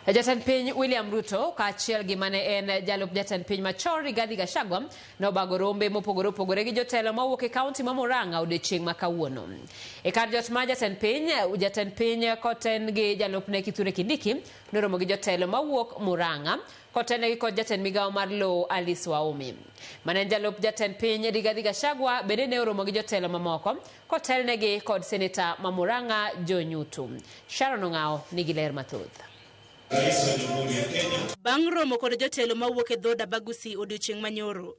Jatend piny William Ruto kaachiel gi mane en jalup jatend piny machon Rigathi Gachagua nobago rombe mopogore opogore gi jotelo mawuok e kaunti ma Murang'a odiechieng' ma kawuono. E kar jot mar jatend piny, jatend piny koten gi jalupne Kithure Kindiki noromo gi jotelo mawuok Murang'a kotenegi kod jatend migawo mar lowo Alice Waumi. Mane en jalup jatend piny Rigathi Gachagua bende ne oromo gi jotelo mamoko kotelnegi kod seneta ma Murang'a Joe Nyutu. Sharon Ong'awo nigi ler mathoth. Bang' romo kod jotelo mawuok e dhood Abagusi odiochieng' manyoro,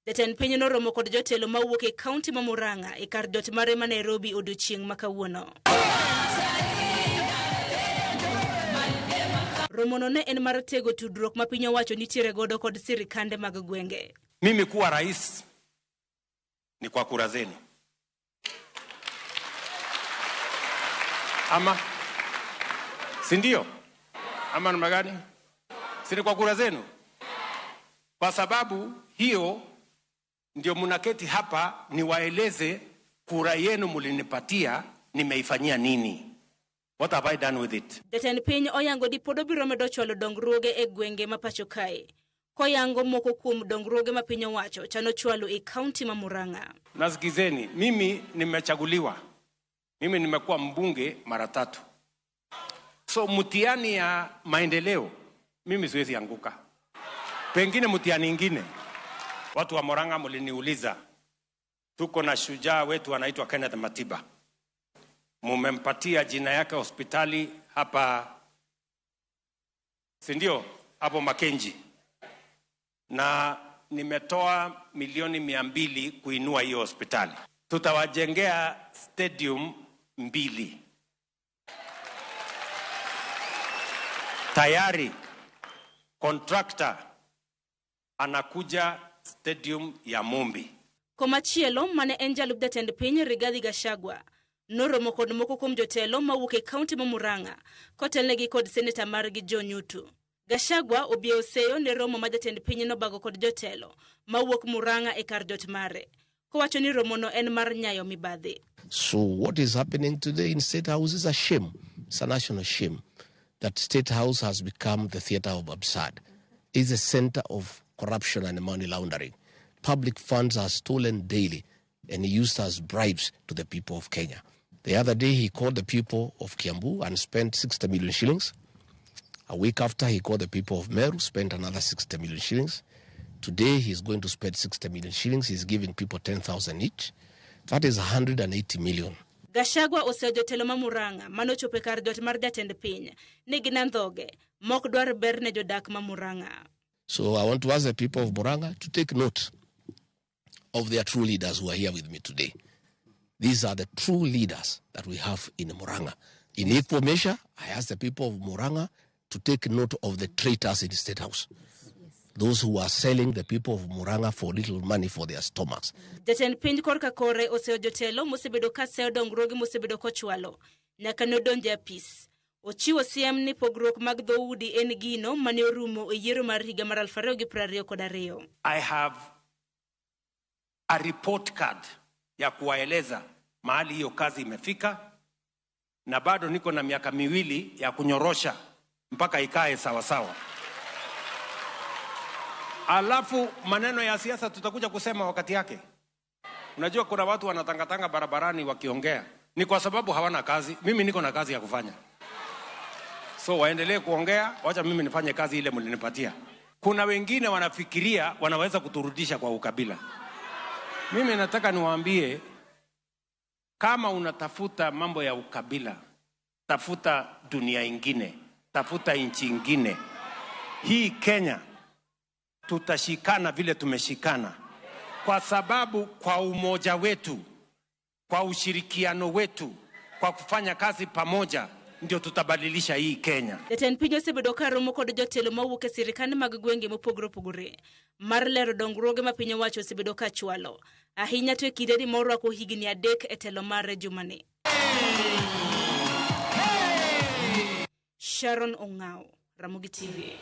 jatend piny noromo kod jotelo mawuok e kaunti ma Murang'a e kar jot mare ma Nairobi odiochieng' ma kawuono. Romono ne en mar tego tudruok ma piny owacho nitiere godo kod sirikande mag gwenge. Mimi kuwa rais ni kwa kura zenu, ama si ndio? Ama namna gani? Si ni kwa kura zenu? Kwa sababu hiyo ndio mnaketi hapa niwaeleze kura yenu mulinipatia nimeifanyia nini. What have I done with it? Jatend piny oyango ni pod obiro medo chwalo dongruoge e gwenge ma pacho kae. Koyango moko kuom dongruoge ma piny owacho chano chwalo e kaunti ma Murang'a. Nasikizeni, mimi nimechaguliwa, mimi nimekuwa mbunge mara tatu, so mtihani ya maendeleo mimi siwezi anguka, pengine mtihani ingine. Watu wa Murang'a mliniuliza, tuko na shujaa wetu anaitwa Kenneth Matiba, mumempatia jina yake hospitali hapa, si ndio? Hapo Makenji, na nimetoa milioni 200 kuinua hiyo hospitali. Tutawajengea stadium 2 tayari. Contractor anakuja stadium ya Mumbi. Komachielo mane en jalup jatend piny Rigathi Gachagua noromo kod moko kuom jotelo mawuok e kaunti ma Murang'a kotelnegi kod seneta margi Joe Nyutu. Gachagua obiewo seyo ne romo ma jatend piny nobago kod jotelo mawuok Murang'a e kar jot mare, kowacho ni romono en mar nyayo mibadhi. So what is happening today in State House is a shame. It's a national shame that State House has become the theater of absurd. It's a center of corruption and money laundering. Public funds are stolen daily and used as bribes to the people of Kenya. The other day he called the people of Kiambu and spent 60 million shillings. A week after, he called the people of Meru, spent another 60 million shillings. Today, he's going to spend 60 million shillings. He's giving people 10,000 each. That is 180 million. Gachagua oseyo jotelo ma Murang'a manochopo e kar jot mar jatend piny ni gin andhoge mok dwar ber ne jodak ma Murang'a. So I want to ask the people of Murang'a to take note of their true leaders who are here with me today. These are the true leaders that we have in Murang'a. In equal measure, I ask the people of Murang'a to take note of the traitors in the State House. Those who are selling the people of Murang'a for little money for their stomachs. Jatend piny korka kore oseyo jotelo mosebedo ka seyo dongruoge mosebedo kochwalo nyaka ne odonjo e apis. Ochiwo siem ni pogruok mag dhoudi en gino mane orumo e yiero mar higa mar 2022. I have a report card ya kuwaeleza mahali hiyo kazi imefika, na bado niko na miaka miwili ya kunyorosha mpaka ikae sawa sawa. Alafu maneno ya siasa tutakuja kusema wakati yake. Unajua kuna watu wanatangatanga barabarani wakiongea, ni kwa sababu hawana kazi. Mimi niko na kazi ya kufanya, so waendelee kuongea, wacha mimi nifanye kazi ile mlinipatia. Kuna wengine wanafikiria wanaweza kuturudisha kwa ukabila. Mimi nataka niwaambie, kama unatafuta mambo ya ukabila, tafuta dunia ingine, tafuta nchi ingine. Hii Kenya tutashikana vile tumeshikana, kwa sababu kwa umoja wetu, kwa ushirikiano wetu, kwa kufanya kazi pamoja, ndio tutabadilisha hii Kenya. Jatend piny osebedo ka romo kod jotelo mawuok e sirikande mag gwenge mopogore opogore mar lero dongruoge ma piny owacho osebedo ka chwalo, ahinya to e kindeni morwako higni 3 e telo mare jumani. Sharon Ong'awo, Ramogi TV.